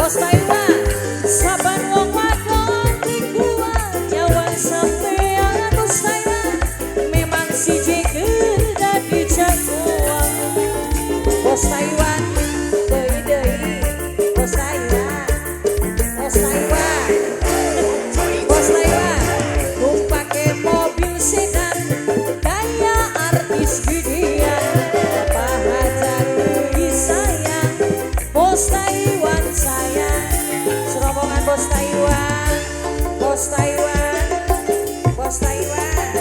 Bos Taiwan, saban wong wadon kuat nyawang sampean. Bos Taiwan memang siji dadi jagoan. Bos Taiwan deui deui, Bos Taiwan, Bos Taiwan, Bos Taiwan numpake mobil sedan gaya artis gedean. Apa hajat sayang, Bos Taiwan sayang. Serombongan Bos Taiwan, Bos Taiwan, Bos Taiwan,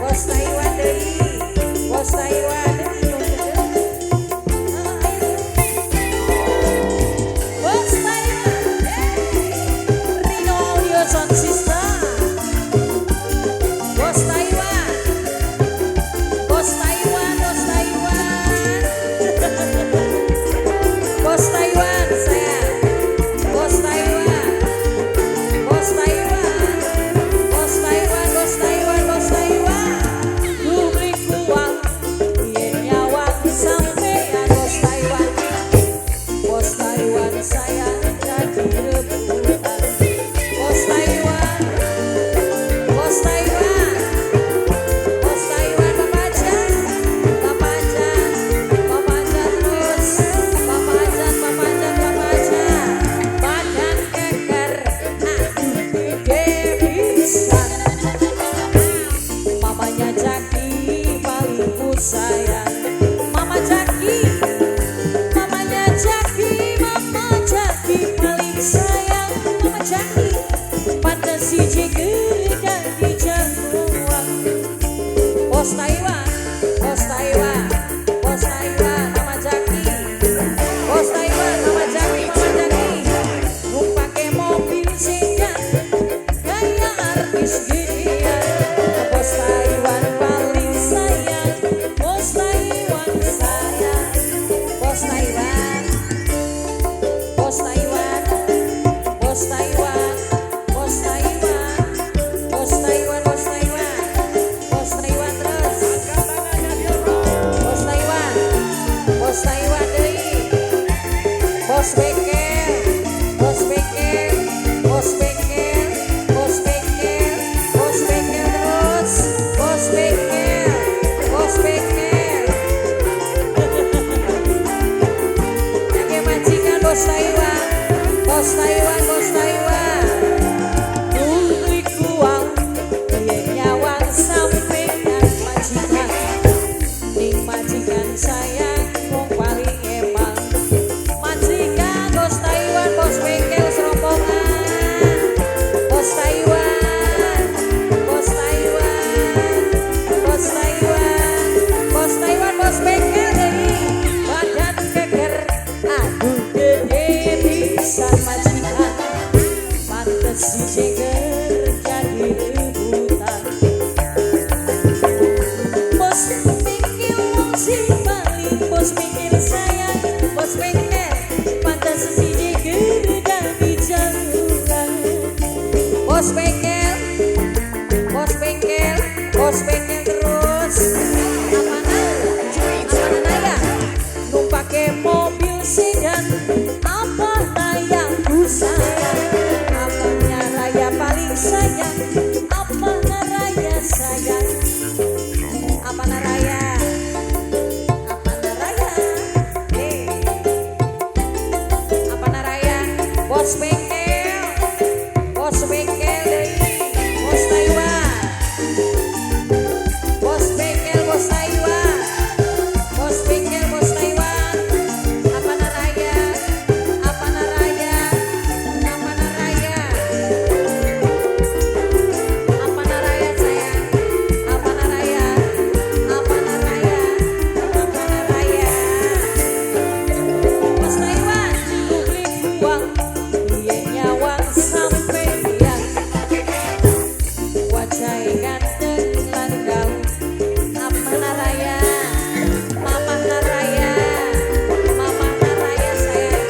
Bos Taiwan deui, Bos Taiwan deui. Ayo. Bos Taiwan, hey. Rino Audio Sound System. Bos Taiwan, Bos Taiwan, Bos Taiwan, Bos Taiwan sayang, Bos Taiwan, Bos Taiwan, Bos Taiwan, Bos Taiwan, Bos Taiwan. Publik kuat, yen nyawang sampean. Bos Taiwan, Bos Taiwan sayang dadi rebutan. Bos Taiwan, Bos Taiwan, Bos Taiwan, Bapak Ajan, Bapak Ajan, Bapak Ajan terus, Bapak Ajan, Bapak Ajan, Bapak Ajan. Badan keker, aduh gede pisan. Mamanya Jaki paling ku sayang. Mama Jaki, mamanya Jaki, Mama Jaki paling sayang. Mama Jaki, pantes siji dadi jagoan. Bos Taiwan, Bos Taiwan, Bos Taiwan, Mama Jaki, Bos Taiwan, Mama Jaki, Mama Jaki, numpake mobil sedan gaya artis gedean. Bos Taiwan paling sayang, Bos Taiwan sayang, Bos Taiwan, Bos Taiwan, Bos Taiwan, Bos Taiwan, Bos Taiwan, Bos Taiwan, Bos Taiwan terus. Bos Taiwan, Bos Taiwan deui. Bos bengkel, Bos bengkel, Bos bengkel, Bos bengkel, Bos bengkel terus, Bos bengkel, Bos bengkel. Oke majikan Bos Taiwan, Bos Taiwan, Bos Taiwan. Publik kuat, yen nyawang sampean majikan. Ning majikan sayang wong paling emang. Majikan Bos Taiwan, Bos bengkel serombongan. Bos Taiwan, Bos Taiwan, Bos Taiwan, Bos Taiwan, Bos bengkel deui. Badan keker, aduh gede pisan majikan. Pantes siji jadi rebutan. Bos bengkel wong sing paling bos bengkel sayang, Bos bengkel pantes siji dadi jagoan. Bos bengkel, Bos bengkel, Bos bengkel terus. Apana? Apana naya? Numpake mobil sedan, apa yang ku sayang? Apanya raya paling sayang? Apa raya sayang? Apa raya? Apa raya? Eh. Apa raya? Bos bengkel, Bos bengkel deui, Bos Taiwan. Bos bengkel, Bos Taiwan. Bos bengkel, Bos Taiwan. Apa raya? Apa raya? Apa raya? Apa raya sayang? Apa raya? Apa raya? Apa raya? Bos Taiwan, publik buang, yen nyawang sampeyan. Wajah ganteng lan gaul. Apa raya? Mama raya, Mama raya sayang,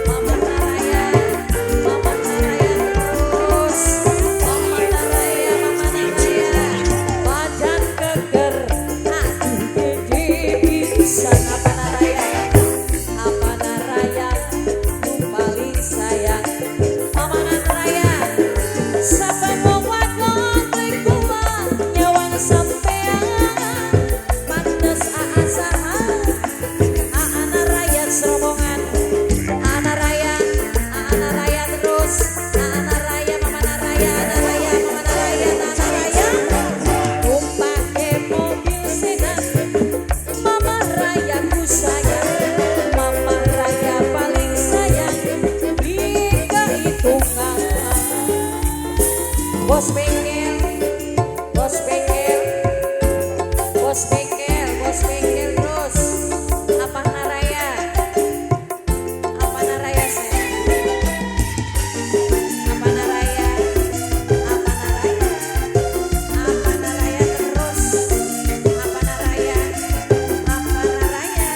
Mama raya, Mama raya terus, Mama raya, Mama raya. Badan keker, aduh gede pisan. Apa raya? Apa raya? Nu paling Bos bengkel, bos bengkel, bos bengkel, bos bengkel terus. Apa Naraya? Apa Naraya sayang? Apa Naraya? Apa Naraya? Apa Naraya terus? Apa Naraya? Apa Naraya?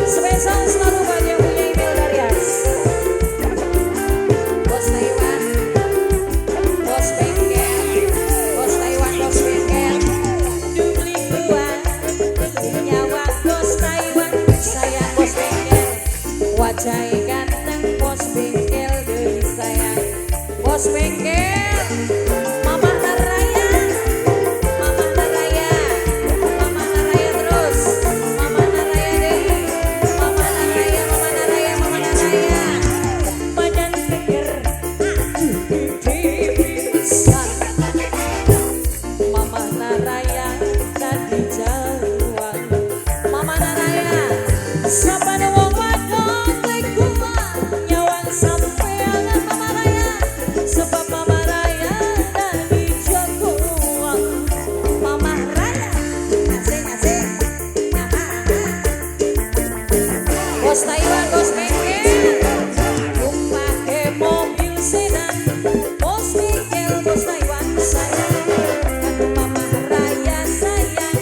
Spesial selalu buat yang punya email Darias. Bos Taiwan, bos bengkel, bos Taiwan, bos bengkel, dubli kuat, nyawa bos Taiwan, sayang bos bengkel, wajah ganteng bos bengkel deui sayang, bos bengkel, Mama Naraya, Mama Naraya, Mama Naraya terus, Mama Naraya deui, Mama Naraya, Mama Naraya, Mama Naraya, badan keker, gede pisan. Mama Naraya tadi jauhan. Mama Naraya saban wong wadon kuat nyawang sampean Mama Raya, sebab Mama Raya dadi jagoan. Mama Raya asik asik. Bos Taiwan, bos bengkel, pakai mobil sedan. Bos bengkel, bos Taiwan sayang, kanggo Mama Raya sayang,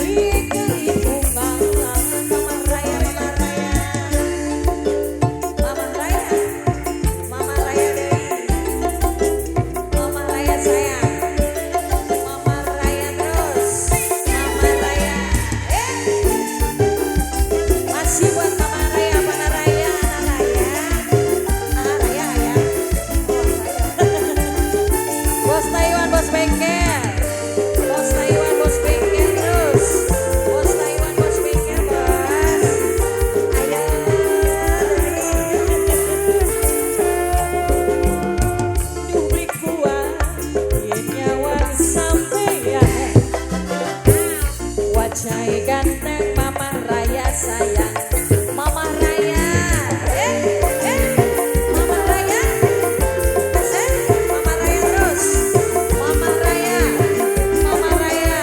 dikehitungan. Mama Raya, Mama Raya, Mama Raya, Mama Raya deui, Mama Raya sayang, Mama Raya terus, Mama Raya, eh. Masih buat Mama Raya, Mama Raya, Raya, Raya ya. Bos Taiwan, bos bengkel, bos Taiwan, bos bengkel terus, bos Taiwan, bos bengkel, bos. Ayo. Dublik kuat, yen nyawang sampean. Wajah ganteng Mama Raya sayang, Mama Raya, eh, eh, Mama Raya, eh, Mama Raya terus, Mama Raya, Mama Raya,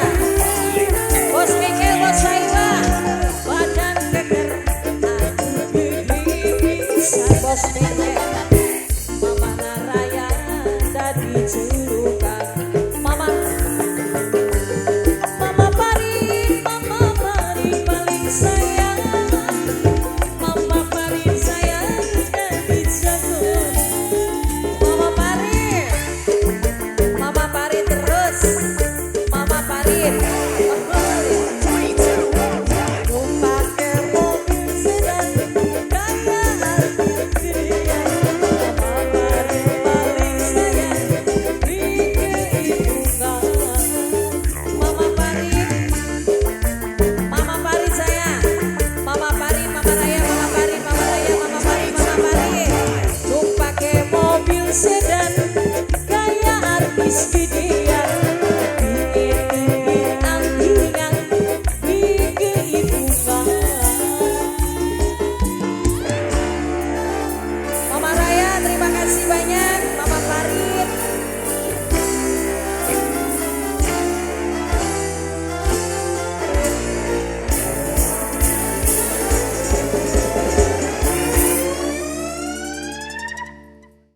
bos bengkel, bos Taiwan, badan keker, aku gede pisan bos bengkel, Mama Naraya dadi julukan, Mama. Mama Parin, Mama Parin paling sayang, Mama Parin sayang dadi jago. Mama Parin, Mama Parin terus, Mama Parin. Pakai mobil sedan kaya artis gedean. Mama Parin paling sayang dikehitungan. Mama Parin, Mama Parin sayang, Mama Parin, Mama Raya, Mama Parin, Mama Raya, Mama Parin, Mama Parin. Pakai mobil sedan kaya artis gedean. Tinggi antingan dikehitungan. Mama Raya, terima kasih banyak.